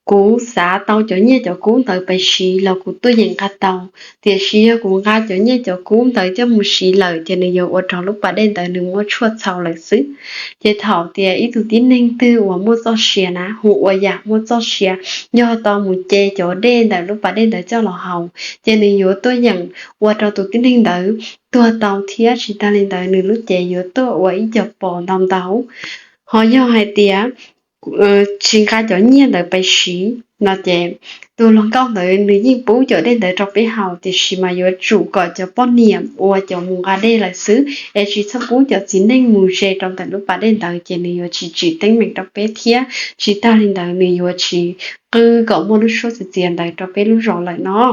kuv xav tau cov nyiaj cov kub ntawd pais siv los kuv tuaj yeem nqa tau, tiam sis yog kuv nqa cov nyiaj cov kub ntawd coj mus siv lawm ces nws yuav ua rau lub pas dej ntawd nws muaj tshuaj txhaum lawm xwb. Ces thaum tias ib tug tib neeg twg uas muaj txoj sia na, hu ua yam muaj txoj sia, yog tau mus ce cov dej ntawm lub pas dej ntawd coj los haus ces nws yuav tuaj yeem ua rau tus tib neeg ntawd tuag tau thiab tsis tag li ntawd nws lub cev yuav tuaj ua ib co pos ntau ntau. Ho yog hais tias tsis nqa cov nyiaj ntawd pais siv no ces tus hluas nkauj ntawd nws yeej pub cov dej ntawd rau peb haus tiam sis mas yuav tsum kom cov poj niam ua cov mus nqa dej lawm xwb es tsis txhob pub cov txiv neej mus ze rau ntawm lub pas dej ntawd ces nws yuav tsis tsim teeb meem rau peb thiab tsis tag li ntawd nws yuav tsis qw kom muaj lub suab txias txias ntawd rau peb lub zos lawm no.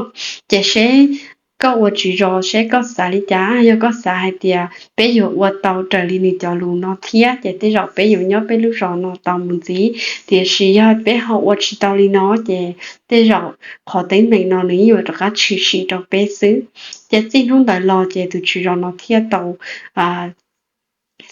Ces seb koj ua tswv zos seb koj xav li cas, yog koj xav hais tias peb yuav ua tau raws li nws cov lus no thiab ces tej zaum peb yuav nyob peb lub zos no tau mus ntxiv, tiam sis yog peb ho ua tsis tau li no ces tej zaum qhov teeb meem no nws yeej yuav rov qab tshwm sim rau peb xwb. Ces txij hnub ntawd los ces tus tswv zos no thiaj tau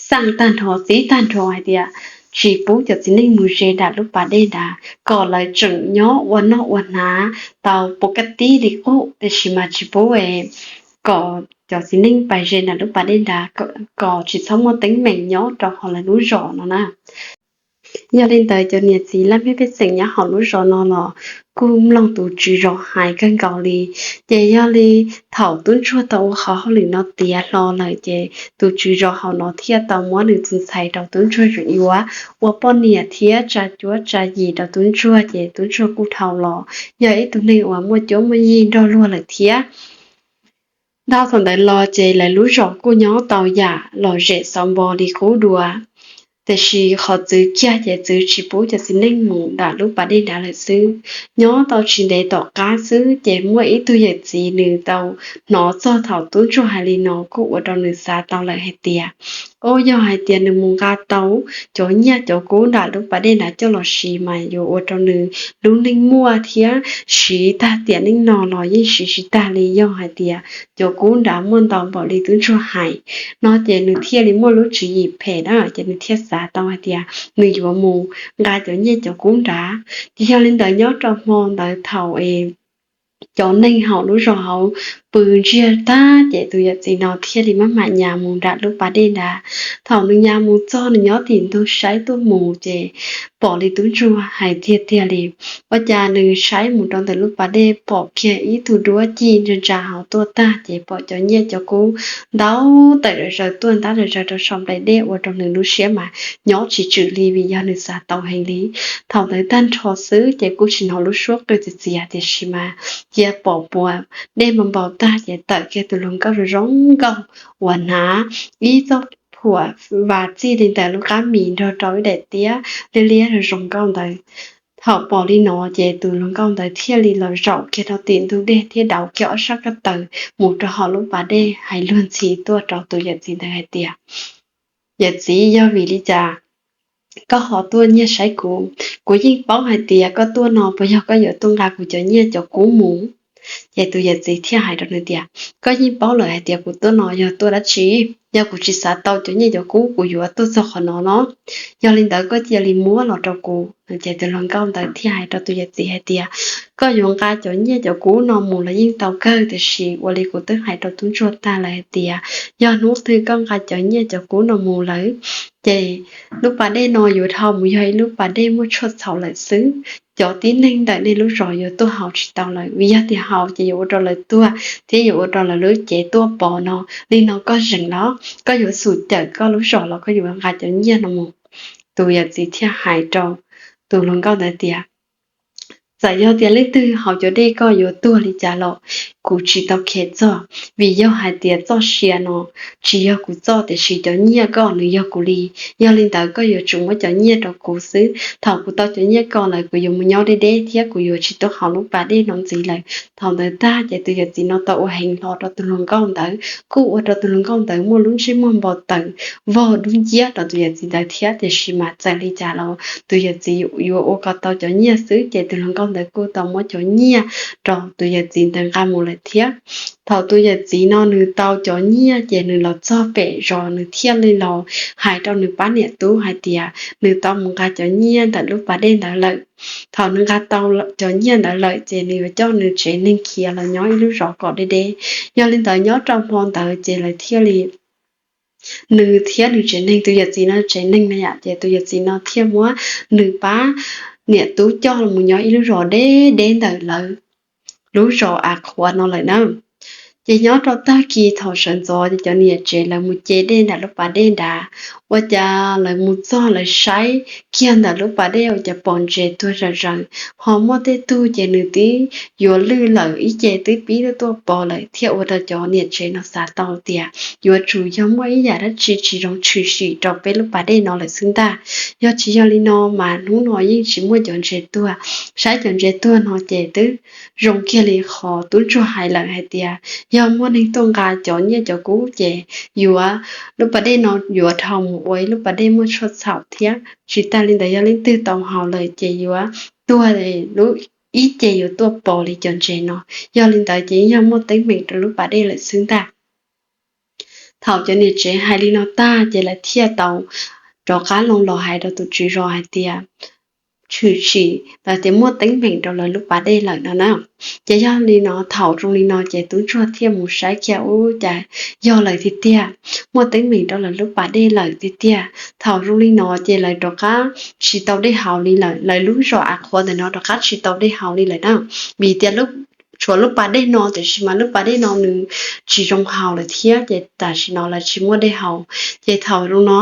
xaj tag nrho txib tag nrho hais tias tsis pub cov txiv neej mus ze nram lub pas dej nrad, kom lawv tseem nyob ua noj ua hnav tau pov kaj tib li qub, tiam sis mas tsis pub kom cov txiv neej pais ze nram lub pas dej nrad, kom tsis txhob muaj teeb meem nyob rau hauv lawv lub zos no na. Yog li ntawd cov niam txiv laj mej pej xeem nyob hauv lub zos no los kuj mloog tus tswv zos hais kawg nkaus li. Ces yog li thaum tub ntsuag tau ua qhov hauj lwm no tiav hlo lawm ces tus tswv zos hauv no thiaj tau muab nws tus ntxhais rau tub ntsuag yuav ua poj niam thiab tsa cuab tsa yim rau tub ntsuag ces tub ntsuag kuj dhau los yog ib tug neeg uas muaj cuab muaj yig nrog luag lawm thiab. Dhau thaum ntawd los ces lawv lub zos kuj nyob tau yam lom zem xauv npo li qub dua. Tiam sis qhov txwv kiag ces txwv tsis pub cov txiv neej mus nram lub pas dej nrad lawm xwb. Nyob tau tsis ntev tom qab xwb ces muaj ib tug yawm txiv nws tau hnov txog thaum tub ntsuag hais li no kuj ua rau nws xav tau lawm hais tias, o, yog hais tias nws mus nqa tau cov nyiaj cov kub nram lub pas dej nrad coj los siv mas yuav ua rau nws lub neej muaj thiab siv tag tiam neej no los yeej siv tsis tag li yog hais tias cov kub nrad muaj ntau npaum li tub ntsuag hais no ces nws thiaj li muaj lub tswv yim phem na ces nws thiaj xav tau hais tias nws yuav mus nqa cov nyiaj cov kub nrad. Ces yog li ntawd nyob rau hmo ntawd thaum cov neeg hauv lub zos hauv pw ntsiag tag ces tus yawm txiv no thiaj li maj mam nyas mus nram lub pas dej nrad. Thaum nws nyas mus txog nws nyob tim ntug saib tuaj mus ces pom li tub ntsuag hais tiag tiag li. Ua cas nws saib mus rau ntawm lub pas dej pom kiag ib tug duab ci ntsa ntsa hauv tuaj tag ces pom cov nyiaj cov kub ntau tawm zom zaws tuaj ntab zom zaws rau saum nplaim dej ua rau nws lub siab mas nyob tsis tswm li vim yog nws xav tau heev li. Thaum ntawd tag nrho xwb ces kuj tsis hnov lub suab qw txiv txiav tiam sis mas cia pom puas dej npau npau tag ces tawm kiag tus hluas nkauj zoo zoo nkauj uas hnav ib txoj phuam vas txij li ntawm lub qab mis nrog rau ib daim tiab liab liab zoo zoo nkauj ntawd. Thaum pom li no ces tus hluas nkauj ntawd thiaj li los zaum kiag rau tim ntug dej thiab dauv kiag ob sab ko taw mus rau hauv lub pas dej hais luag ntxhi tuaj rau tus yawm txiv ntawd hais tias, Yawm txiv, yog vim li cas koj ho tuaj nyiag saib kuv? Kuv yeej paub hais tias koj tuaj no puas yog koj yuav tuaj nqa kuv cov nyiaj cov kub mus? Ces tus yawm txiv thiaj hais rau nws tias, Koj yeej paub lawm hais tias kuv tuaj no yog tuaj dab tsi. Yog kuv tsis xav tau cov nyiaj cov kub kuv yuav tuaj txog qhov no no. Yog li ntawd koj cia li muab los rau kuv. Ces tus hluas nkauj ntawd thiaj hais rau tus yawm txiv hais tias, Koj yuav nqa cov nyiaj cov kub no mus los yeej tau kawg, tiam sis ua li kuv twb hais rau tub ntsuag tag lawm hais tias yog hnub twg koj nqa cov nyiaj cov kub no mus lawm ces lub pas dej no yuav dhau mus yog ib lub pas dej muaj tshuaj txhaum lawm xwb. Cov tib neeg ntawm nej lub zos yuav tuaj haus tsis tau lawm, vim yog tias haus ces yuav ua rau lawv tuag thiab yuav ua rau lawv lub cev tuaj pov no. Li no koj zeem los koj yuav xum cawm koj lub zos los koj yuav nqa cov nyiaj no mus? Tus yawm txiv thiaj hais rau tus hluas nkauj ntawd tias, Txawm yog tias leej twg haus cov dej koj yuav tuag li cas los kuv tsis tau kheev txog, vim yog hais tias txoj sia no tsis yog kuv txoj, tiam sis cov nyiaj koj nws yog kuv li. Yog li ntawd koj yuav tsum muab cov nyiaj rau kuv xwb. Thaum kuv tau cov nyiaj koj lawm kuv yuav mus nyob deb deb thiab kuv yuav tsis tuaj haus lub pas dej no ntxiv lawm. Thaum ntawd tag ces tus yawm txiv no tau ua heev hlo rau tus hluas nkauj ntawd, kuj ua rau tus hluas nkauj ntawd muaj lub ntsej muag npau taws vog dub nciab rau tus yawm txiv ntawd thiab. Tiam sis mas txawm li cas los tus yawm txiv yuav ua kom tau cov nyiaj xwb, ces tus hluas nkauj ntawd kuj tau muab cov nyiaj rau tus yawm txiv ntawd nqa mus lawm thiab. Thaum tus yawm txiv no nws tau cov nyiaj ces nws los txog pem zos nws thiaj li los hais rau nws pab niam tub hais tias nws tau mus nqa cov nyiaj ntawm lub pas dej ntawd lawm. Thaum nws nqa tau cov nyiaj ntawd lawm ces nws yuav coj nws tsev neeg khiav los nyob ib lub zos kom deb deb. Yog li ntawd nyob rau hmo ntawd ces lawv thiaj li, nws thiab nws tsev neeg, tus yawm txiv no tsev neeg na yom, ces tus yawm txiv no thiaj muab nws pab niam tub coj los nyob ib lub zos deb deb ntawm lawv lub zos av qhuav no lawm na. Ces nyob rau tag kis thaum sawv ntxov ces cov niam tsev lawv mus ce dej nram lub pas dej nrad, ua cas lawv mus txog lawv saib kiag ntawm lub pas dej ua cas pom ntses tuag zom zaws, ho muaj tej tug ces nws twb yuav lwj lawm, ib ce twb pib tuaj pov lawm, thiaj ua rau cov niam tsev no xav tau tias yuav tsum yog muaj ib yam dab tsi tsis zoo tshwm sim rau peb lub pas dej no lawm xwb ntag. Yog tsis yog li no mas hnub no yeej tsis muaj cov ntses tuag. Saib cov ntses tuag no ces twb zoo kiag li qhov tub ntsuag hais lawm hais tias yog muaj neeg tuaj nqa cov nyiaj cov kub ces yuav, lub pas dej no yuav dhau mus ua ib lub pas dej muaj tshuaj txhaum thiab. Tsis tas li ntawd yog leej twg tau haus lawm ces yuav tuag, lub ib ce yuav tuaj pov li cov ntses no. Yog li ntawd ces yog muaj teeb meem rau lub pas dej lawm xwb ntag. Thaum cov niam tsev hais li no tag ces lawv thiaj tau rov qab loo los hais rau tus tswv zos hais tias tshwm sim lawv tias muaj teeb meem rau lawv lub pas dej lawm no na. Ces yog li no thaum zoo li no ces tub ntsuag thiaj mus saib kiag ub cas yog lawm tiag tiag, muaj teeb meem rau lawv lub pas dej lawm tiag tiag. Thaum zoo li no ces lawv rov qab tsis tau dej haus li lawm, lawv lub zos av qhuav ntawm no rov qab tsis tau dej haus li lawm na. Vim tias tshuav lub pas dej no tiam sis mas lub pas dej no nws tsis zoo haus lawm thiab ces tam sim no lawv tsis muaj dej haus. Ces thaum zoo no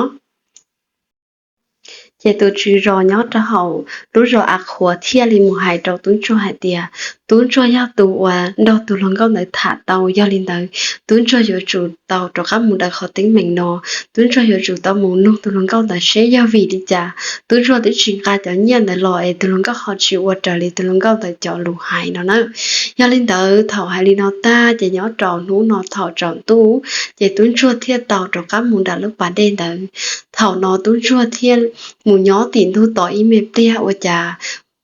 ces tus tswv zos nyob rau hauv lub zos av qhuav thiaj li mus hais rau tub ntsuag hais tias tub ntsuag yog tus uas nrog tus hluas nkauj ntawd tham tau, yog li ntawd tub ntsuag yuav tsum tau rov qab mus daws qhov teeb meem no. Tub ntsuag yuav tsum tau mus nug tus hluas nkauj ntawd seb yog vim li cas tub ntsuag twb tsis nqa cov nyiaj ntawd los es tus hluas nkauj ho tsis ua raws li tus hluas nkauj ntawd cov lus hais no na. Yog li ntawd thaum hais li no tag ces nyob rau hnub no thaum tsaus ntuj ces tub ntsuag thiaj tau rov qab mus nram lub pas dej ntawd. Thaum no tub ntsuag thiaj mus nyob tim ntug tod ib me pliag ua cas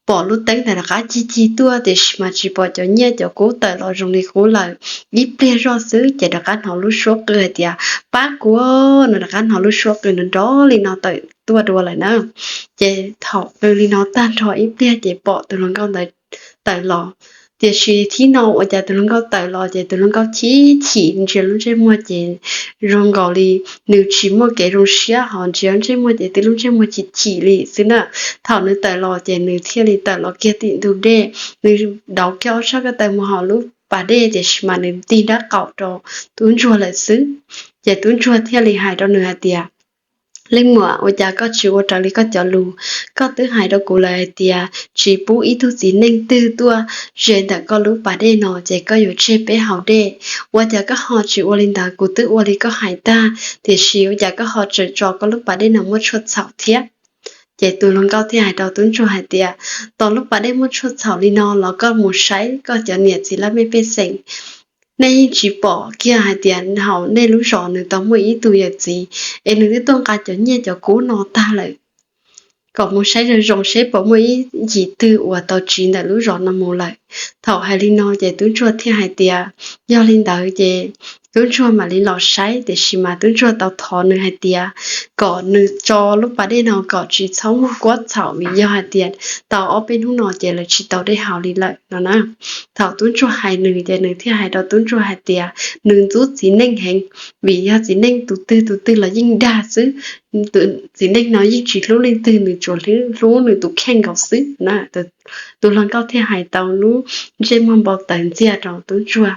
pom lub teeb ntawd rov qab cig cig tuaj tiam sis mas tsis pom cov nyiaj cov kub tawm los zoo li qub lawm. Ib pliag zoj xwb ces rov qab hnov lub suab qw hais tias pab kuv no, rov qab hnov lub suab qw nrov nrov li no tawm tuaj dua lawm na. Ces thaum qw li no tag nrho ib pliag ces pom tus hluas nkauj ntawd tawm los Tiam sis thib no ua cas tus hluas nkauj tawm los ces tus hluas nkauj chim chim ntsia lub ntsej muag ces zoo nkaus li nws tsis muaj kev zoo siab, ho ntsia lub ntsej muag ces twb lub ntsej muag chim chim li xwb na. Thaum nws tawm los ces nws thiaj li tawm los kiag tim ntug dej, nws dauv kiag ob sab ko taw mus hauv lub pas dej, tiam sis mas nws tig nrab qaum rau tub ntsuag lawm xwb. Ces tub ntsuag thiaj li hais rau nws hais tias, Leej muam, ua cas koj tsis ua raws li koj cov lus? Koj twb hais rau kuv lawm hais tias tsis pub ib tug txiv neej twg tuaj ze ntawm koj lub pas dej no, ces koj yuav tseg peb haus dej. Ua cas koj ho tsis ua li ntawd? Kuv twb ua li koj hais tag, tiam sis ua cas koj ho tseem tso koj lub pas dej no muaj tshuaj txhaum thiab? Ces tus hluas nkauj thiaj hais rau tub ntsuag hais tias, Tos lub pas dej muaj tshuaj txhaum li no los koj mus saib koj cov niam txiv laj mej pej xeem, nej yeej tsis pom kiag hais tias hauv nej lub zos nws tau muaj ib tug yawm txiv, es nws twb tuaj nqa cov nyiaj cov kub no tag lawm. Kom mus saib zoo zoo seb puas muaj ib yim twg uas tau tsiv ntawm lub zos no mus lawm. Thaum hais li no ces tub ntsuag thiaj hais tias, Yog li ntawd ces tub ntsuag mam li los saib. Tiam sis mas tub ntsuag tau thov nws hais tias kom nws tso lub pas dej no kom tsis txhob muaj kuab txhaum, vim yog hais tias tau ob peb hnub no ces lawv tsis tau dej haus li lawm no na. Thaum tub ntsuag hais nws ces nws thiaj hais rau tub ntsuag hais tias nws ntxub txiv neej heev, vim yog txiv neej tus twg tus twg los yeej dag xwb. Txiv neej no yeej tsis hlub leej twg, nws tsuas hlub nws tus kheej nkaus xwb na. Tus hluas nkauj thiaj hais tau lub ntsej muag npau taws ntxiag rau tub ntsuag.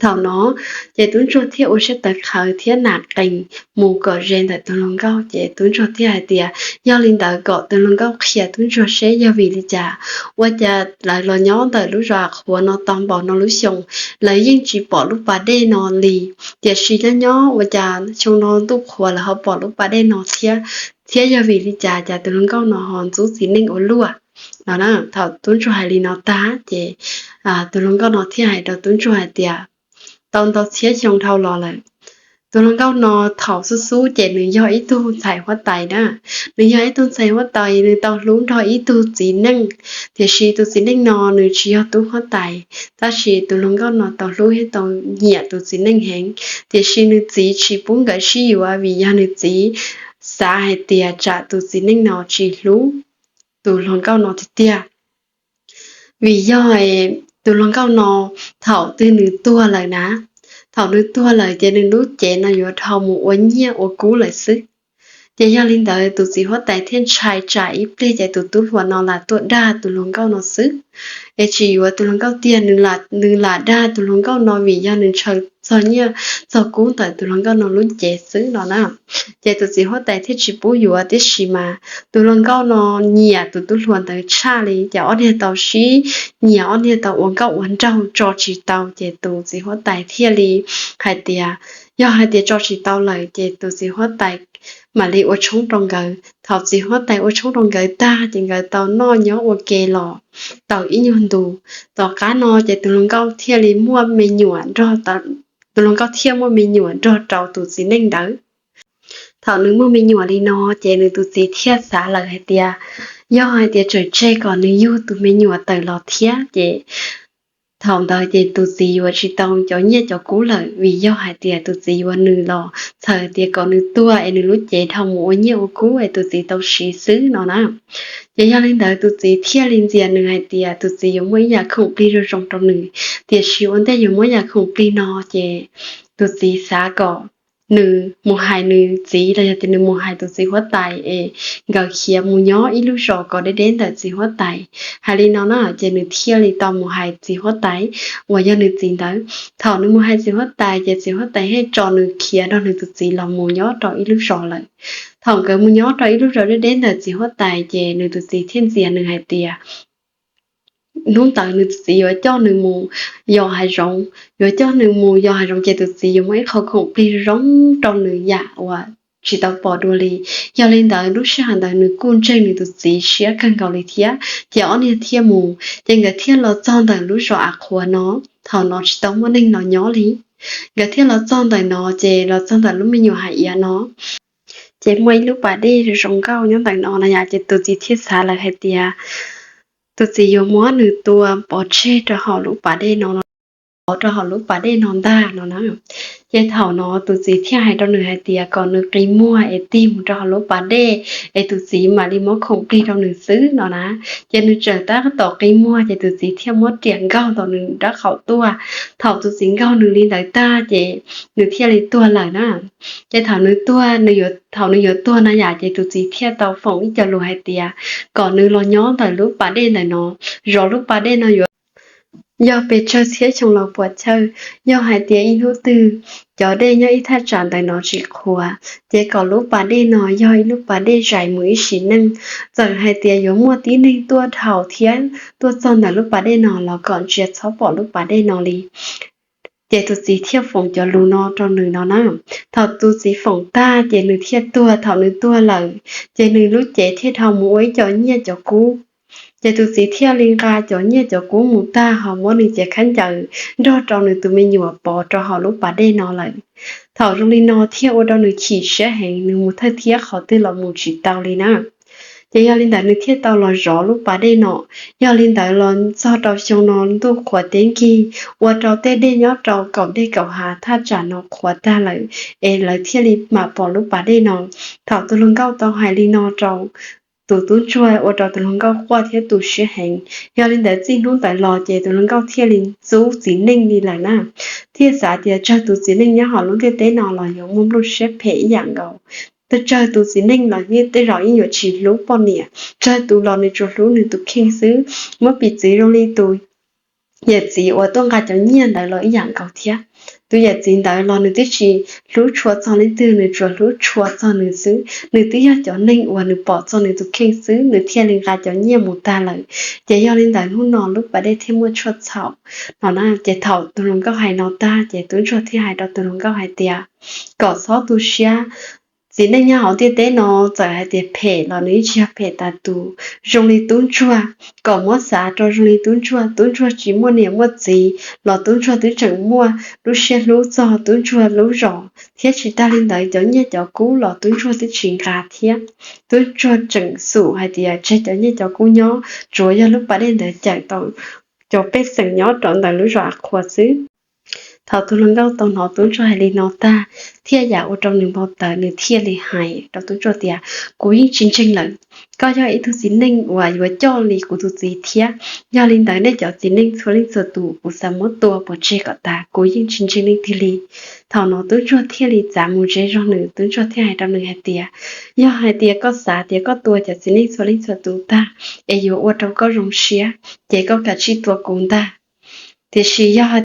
Thaum no ces tub ntsuag thiaj ua siab tawv qhawv thiab nam qees mus kom ze ntawm tus hluas nkauj. Ces tub ntsuag thiaj hais tias, Yog li ntawd kom tus hluas nkauj qhia tub ntsuag seb yog vim li cas ua cas lawv los nyob ntawm lub zos qhuav no tau npaum no lub xyoo, lawv yeej tsis pom lub pas dej no li, tiam sis nyob nyob ua cas xyoo no ntuj qhuav lawv ho pom lub pas dej no thiab, thiab yog vim li cas cas tus hluas nkauj no ho ntxub txiv neej ua luaj no na. Thaum tub ntsuag hais li no tag ces tus hluas nkauj no thiaj hais rau tub ntsuag hais tias, Tau ntau txhiab xyoo dhau los lawm, tus hluas nkauj no thaum xub xub ces nws yog ib tug ntxhais huab tais na. Nws yog ib tug ntxhais huab tais, nws tau hlub nrog ib tug txiv neej, tiam sis tus txiv neej no nws tsis yog tub huab tais, tab sis tus hluas nkauj no tau hlub thiab tau nyiam tus txiv neej heev. Tiam sis nws txiv tsis pub nkawd sib yuav vim yog nws txiv xav hais tias tsam tus txiv neej no tsis hlub tus hluas nkauj no tiag tiag. Vim yog tus hluas nkauj no thaum twg nws tuag lawm na, thaum nws tuag lawm ces nws lub cev no yuav dhau mus ua nyiaj ua kub lawm xwb. Ces yog li ntawd tus txiv huab tais thiaj ntshai tsam ib pliag ces tus tub hluas no lam tuaj dag tus hluas nkauj no xwb, es tsis yuav tus hluas nkauj tiag, nws lam dag tus hluas nkauj no vim yog nws ntshaw txog nyiaj txog kub ntawm tus hluas nkauj no lub cev xwb no na. Ces tus txiv huab tais thiaj tsis pub yuav, tiam sis mas tus hluas nkauj no nyiam tus tub hluas ntawd tshaj li, ces ob niag tau sib nyiam, ob niag tau ua nkauj ua nraug tso tsis tau, ces tus txiv huab tais thiaj li hais tias yog hais tias tso tsis tau lawm ces tus txiv huab tais mam li ua tshoob rau nkawd. Thaum txiv huab tais ua tshoob rau nkawd tag ces nkawd tau noj nyob ua ke los tau ib nyuag ntus. Tom qab no ces tus hluas nkauj thiaj li muaj me nyuam nrog, tus hluas nkauj thiaj muaj me nyuam nrog rau tus txiv neej ntawd. Thaum nws muaj me nyuam li no ces nws tus txiv thiaj xav lawm hais tias yog hais tias tseem tseg kom nws yug tus me nyuam tawm los thiab ces thaum ntawd ces tus txiv yuav tsis tau cov nyiaj cov kub lawm, vim yog hais tias tus txiv yuav nws los txhawm tias kom nws tuag es nws lub cev dhau mus ua nyiaj ua kub es tus txiv tau siv xwb no na. Ces yog li ntawd tus txiv thiaj li ntxias nws hais tias tus txiv yuav muaj ib yam khoom plig zoo zoo rau nws, tiam sis ua ntej yuav muab yam khoom plig no ces tus txiv xav kom nws mus hais nws txiv los yog tias nws mus hais tus txiv huab tais es nkawd khiav mus nyob ib lub zos kom deb deb ntawm txiv huab tais. Hais li no na ces nws thiaj li tau mus hais txiv huab tais uas yog nws txiv ntawd. Thaum nws mus hais txiv huab tais ces txiv huab tais thiaj tso nws khiav nrog nws tus txiv los mus nyob rau ib lub zos lawm. Thaum nkawd mus nyob rau ib lub zos deb deb ntawm txiv huab tais ces nws tus txiv thiaj ntxias nws hais tias hnub ntawd nws tus txiv yuav coj nws mus yos hav zoov, yuav coj nws mus yos hav zoov ces tus txiv yuav muaj ib qho khoom plig zoo rau nws yam uas tsis tau pom dua li. Yog li ntawd lub sij hawm ntawd nws kuj ntseeg nws tus txiv siab kawg nkaus li thiab, ces ob niag thiaj mus, ces nkawd thiaj los txog ntawm lub zos av qhuav no. Thaum no tsis tau muaj neeg los nyob li, nkawd thiaj los txog ntawm no ces los txog ntawm lub me nyuam hav iav no. Ces muaj ib lub pas dej zoo nkauj nyob ntawm no no yom, ces tus txiv thiaj xav lawm hais tias tus txiv yuav muab nws tua pov tseg rau hauv lub pas dej no no. pov rau hauv lub pas dej no ntag no na. Ces thaum no tus txiv thiaj hais rau nws hais tias kom nws qi muag es tig mus rau hauv lub pas dej es tus txiv mam li muab khoom plig rau nws xwb no na. Ces nws txawm tab tom qi muag ces tus txiv thiaj muab riam nkaug tom nws rab qhaum tuaj. Thaum tus txiv nkaug nws li ntawd tag ces nws thiaj li tuag lawm na. Ces thaum nws tuag, nws yuav, thaum nws yuav tuag na yom, ces tus txiv thiaj tau foom ib co lus hais tias kom nws los nyob ntawm lub pas dej ntawm no, zov lub pas dej no yuav yog pes tsawg txhiab xyoo los puas chawj. Yog hais tias ib hnub twg cov dej nyob ib thaj tsam ntawm no tsis qhuav, ces kom lub pas dej no yog ib lub pas dej zais mus ib sim neej. Txawm hais tias yuav muaj tib neeg tuaj dhau thiab tuaj txog ntawm lub pas dej no los kom ntsia txhob pom lub pas dej no li. Ces tus txiv thiaj foom cov lus no rau nws no na. Thaum tus txiv foom tag ces nws thiaj tuag. Thaum nws tuag lawm, ces nws lub cev thiaj dhau mus ua ib co nyiaj cov kub. Ces tus txiv thiaj li nqa cov nyiaj cov kub mus tag ho muab nws cev khaub ncaws nrog rau nws tus me nyuam pov rau hauv lub pas dej no lawm. Thaum zoo li no thiaj ua rau nws chim siab heev, nws mus thawj thiab qhov twg los mus tsis tau li na. Ces yog li ntawd nws thiaj tau los zov lub pas dej no. Yog li ntawd los txog rau xyoo no ntuj qhuav teb nkig, ua rau tej dej nyob rau kaum dej kaum hav thaj tsam no qhuav tag lawm, es lawv thiaj li mam pom lub pas dej no. Thaum tus hluas nkauj tau hais li no rau tus tub ntsuag ua rau tus hluas nkauj quaj thiab tu siab heev. Yog li ntawd txij hnub ntawd los ces tus hluas nkauj thiaj li ntxub txiv neej li lawm na. Thiaj xav tias tsawg tus txiv neej nyob hauv lub ntiaj teb no los yuav muaj nplooj siab phem ib yam nkaus. Twb tsawg tus txiv neej los yeej tej zaum yeej yuav tsis hlub poj niam, tsawg tus los nws tsuas hlub nws tus kheej xwb. Muab piv txwv zoo li tus yawm txiv uas tuaj nqa cov nyiaj ntawd los ib yam nkaus thiab. Tus yawm txiv ntawd los nws twb tsis hlub tshua txog leej twg, nws tsuas hlub tshua txog nws xwb. Nws twb yog cov neeg uas nws pom txog nws tus kheej xwb, nws thiaj li nqa cov nyiaj mus tag lawm. Ces yog li ntawd hnub no lub pas dej thiaj muaj tshuaj txhaum no na. Ces thaum tus hluas nkauj hais no tag ces tub ntsuag thiaj hais rau tus hluas nkauj hais tias kom txhob tu siab. Txiv neej nyob hauv ntiaj teb no txawm hais tias phem los nws yeej tsis yog phem tas tus. Zoo li tub ntsuag, kom muab xav rau zoo li tub ntsuag. Tub ntsuag tsis muaj niam muaj txiv los tub ntsuag twb tseem muaj lub siab hlub txog tub ntsuag lub zos, thiab tsis tag li ntawd cov nyiaj cov kub los tub ntsuag twb tsis nqa thiab. Tub ntsuag tseem xum hais tias tseg cov nyiaj cov kub nyob, tsuav yog lub pas dej ntawd cawm tau cov pej xeem nyob rau ntawm lub zos Av Qhuas xwb. Thaum tus hluas nkauj tau hnov tub ntsuag hais li no tag, thiaj yam ua rau nws npau taws, nws thiaj li hais rau tub ntsuag tias, kuv yeej tsis ntseeg lawm. Koj yog ib tug txiv neej uas yuav coj li kuv tus txiv thiab. Yog li ntawd nej cov txiv neej txhua leej txhua tus kuv xav muab tua pov tseg kom tas, kuv yeej tsis ntseeg leej twg li. Thaum no tub ntsuag thiaj li txav mus ze zog nws, tub ntsuag thiaj hais rau nws hais tias, yog hais tias koj xav tias koj tua cov txiv neej txhua leej txhua tus tag es yuav ua rau koj zoo siab, ces koj kav tsij tua kuv ntag. Tiam sis yog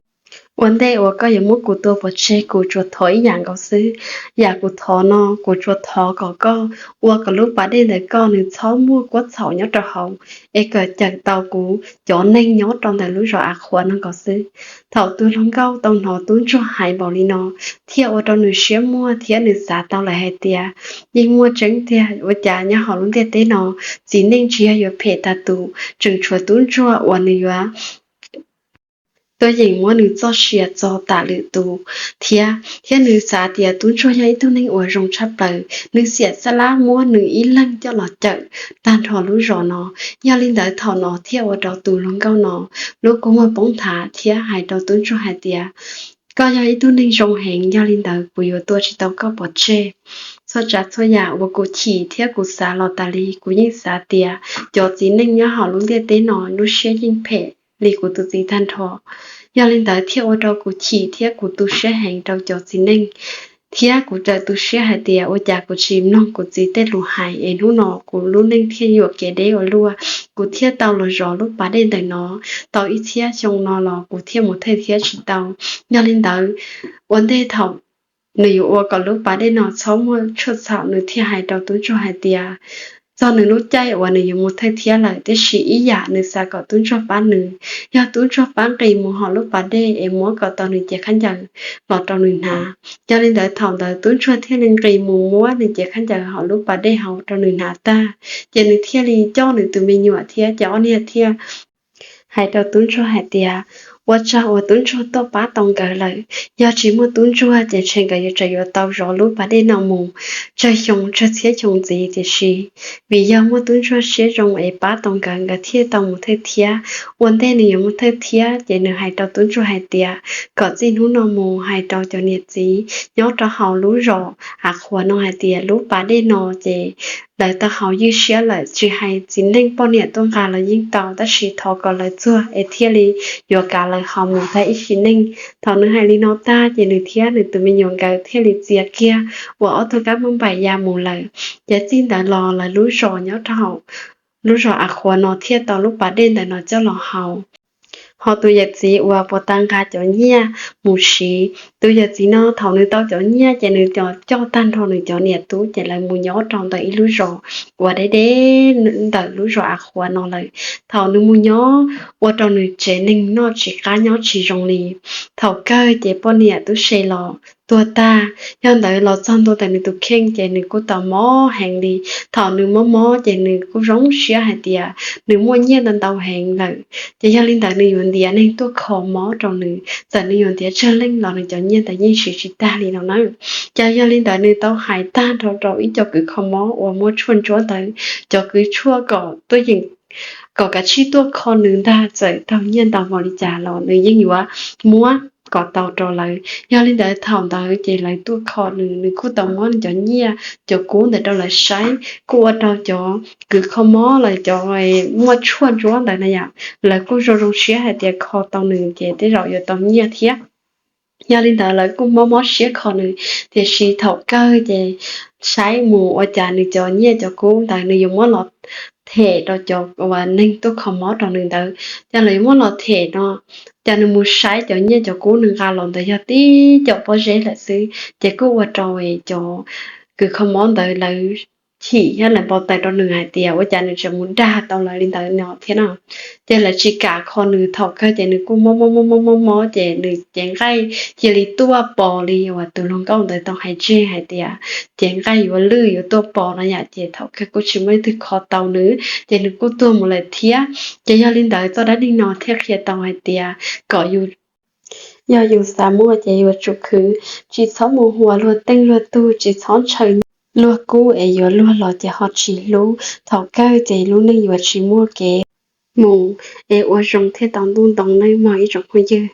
ua ntej uas koj yuav muab kuv tua pov tseg, kuv tsuas thov ib yam nkaus xwb. Yam kuv thov no, kuv tsuas thov kom koj ua kom lub pas dej ntawm koj nws txhob muaj kuab txhaum nyob rau hauv, es kom cawm tau kuv cov neeg nyob rau ntawm lub zos Av Qhuas no nkaus xwb. Thaum tus hluas nkauj tau hnov tub ntsuag hais npaum li no, thiaj ua rau nws siab muag thiab nws xav tau lawm hais tias, yeej muaj tseeb tiag, ua cas nyob hauv lub ntiaj teb no txiv neej tsis yog yuav phem tag tus, tseem tshuav tub ntsuag uas nws yuav tuaj yeem muab nws txoj sia txo tam lwm tus thiab. Thiab nws xav tias tub ntsuag yog ib tug neeg uas zoo tshaj plaws, nws xiam xab lab muab nws ib leeg coj los cawm tag nrho lub zos no. Yog li ntawd thaum no thiaj ua rau tus hluas nkauj no lub kua muag poob nthav thiab hais rau tub ntsuag hais tias, koj yog ib tug neeg zoo heev, yog li ntawd kuv yuav tua tsis tau koj pov tseg. Txhua tsav txhua yam uas kuv chim thiab kuv xav los tas li, kuv yeej xav tias cov txiv neej nyob hauv lub ntiaj teb no lub siab yeej phem li kuv tus txiv tag nrho. Yog li ntawd thiaj ua rau kuv chim thiab kuv tu siab heev rau cov txiv neej, thiab kuv txawm tu siab hais tias ua cas kuv tsis mloog kuv txiv tej lus hais es hnub no kuv lub neej thiaj yuam kev deb ua luaj, kuv thiaj tau los zov lub pas dej ntawm no. Tau ib txhiab xyoo no los kuv thiaj mus thawj thiab tsis tau. Yog li ntawd, ua ntej thaum nws yuav ua kom lub pas dej no txhob muaj tshuaj txhaum, nws thiaj hais rau tub ntsuag hais tias, txog nws lub caij uas nws yuav mus thawj thiab lawm, tiam sis ib yam nws xav kom tub ntsuag pab nws. Yog tub ntsuag pab nqis mus hauv lub pas dej es muab kom tau nws cev khaub ncaws los rau nws hnav. Yog li ntawd thaum ntawd tub ntsuag thiaj li nqis mus muab nws cev khaub ncaws hauv lub pas dej hauv rau nws hnav tag, ces nws thiaj li coj nws tus me nyuam thiab ces ob niag thiaj hais rau tub ntsuag hais tias, Ua tsaug uas tub ntsuag tuaj pab tau nkawd lawm. Yog tsis muaj tub ntsuag ces ntshe nkawd yuav tsam yuav tau zov lub pas dej no mus tsawg xyoo tsawg txhiab xyoo ntxiv, tiam sis vim yog muaj tub ntsuag siab zoo es pab tau nkawd, nkawd thiaj tau mus thawj thiab. Ua ntej nws yuav mus thawj thiab ces nws hais rau tub ntsuag hais tias kom txij hnub no mus hais rau cov niam txiv nyob rau hauv lub zos Av Qhuas no hais tias lub pas dej no ces lawv tau haus ywj siab lawm, tsis hais txiv neej poj niam tuaj nqa los yeej tau, tab sis thov kom lawv txuag es thiaj li yuav kav lawv haus mus tag ib sim neej. Thaum nws hais li no tag ces nws thiab nws tus me nyuam nkawd thiaj li txias kiag uas ob tug kab npauj npaim ya mus lawm. Ces txij ntawd los lawv lub zos nyob rau hauv lub zos Av Qhuas no thiaj tau lub pas dej ntawm no coj los haus. Ho tus yawm txiv uas puas tas nqa cov nyiaj mus siv, tus yawm txiv no thaum nws tau cov nyiaj ces nws coj tag nrho nws cov niam tub ces lawv mus nyob rau ntawm ib lub zos uas deb deb ntawm lub zos Av Qhuas no lawm. Thaum nws mus nyob ua rau nws tsev neeg noj tsis qab nyob tsis zoo li. Thaum kawg ces poj niam tub se los tuag tag, yog ntawd los txog ntua ntawm nws tus kheej ces nws kuj tau mob heev li. Thaum nws mob mob ces nws kuj zoo siab hais tias nws muaj nyiaj ntau ntau heev lawm, ces yog li ntawd nws yuav ntiav neeg tuaj kho mob rau nws, txawm nws yuav ntiav tsawg leej los nws cov nyiaj ntawd yeej siv tsis tag li no na. Ces yog li ntawd nws tau hais tag nrho rau ib co kws kho mob uas muaj tshuaj ntsuab ntawd, cov kws tshuaj kom tuaj yeem kom kav tsij tuaj kho nws ntag, txawm raug nyiaj ntau npaum li cas los nws yeej yuav muab kom tau rau lawv. Yog li ntawd thaum ntawd ces lawv tuaj kho nws, nws kuj tau muab nws cov nyiaj cov kub ntawd rau lawv saib, kuj ua rau cov kws kho mob los cov muaj tshuaj ntsuab ntawd na yom, lawv kuj zoo zoo siab hais tias kho tau nws ces tej zaum yuav tau nyiaj thiab. Yog li ntawd lawv kuj mob mob siab kho nws, tiam sis thaum kawg ces saib mus ua cas nws cov nyiaj cov kub ntawd nws yuav muab los them rau cov uas neeg tuaj kho mob rau nws ntawd. Ces lawv yuav muab los them no, ces nws mus saib cov nyiaj cov kub nws nqa los ntawd yog tib co pob zeb lawm xwb, ces kuj ua rau cov kws kho mob ntawd lawv chim thiab lawv npau taws rau nws hais tias ua cas nws tseem mus dag tau lawv li ntawd no thiab no. Ces lawv tsis kam kho nws, thaum kawg ces nws kuj mob mob mob mob mob mob ces nws cev nqaij cia li tuaj pos li uas tus hluas nkauj ntawd tau hais tseg hais tias cev nqaij yuav lwj yuav tuaj pos no yom, ces thaum kawg kuj tsis muaj leej twg kho tau nws ces nws kuj tuag mus lawm thiab. Ces yog li ntawd txoj dab neeg no thiaj qhia tau hais tias kom yus, yog yus xav muaj ces yuav tsum khwv, tsis txhob mus huas luag teej luag tug, tsis txhob ntshaw luag kub es yuav luag los ces ho tsis hlub, thaum kawg ces lub neej yuav tsis muaj kev mus es ua zoo thiaj tau ntuj ntoo nawb mog ib tsoom phooj ywg.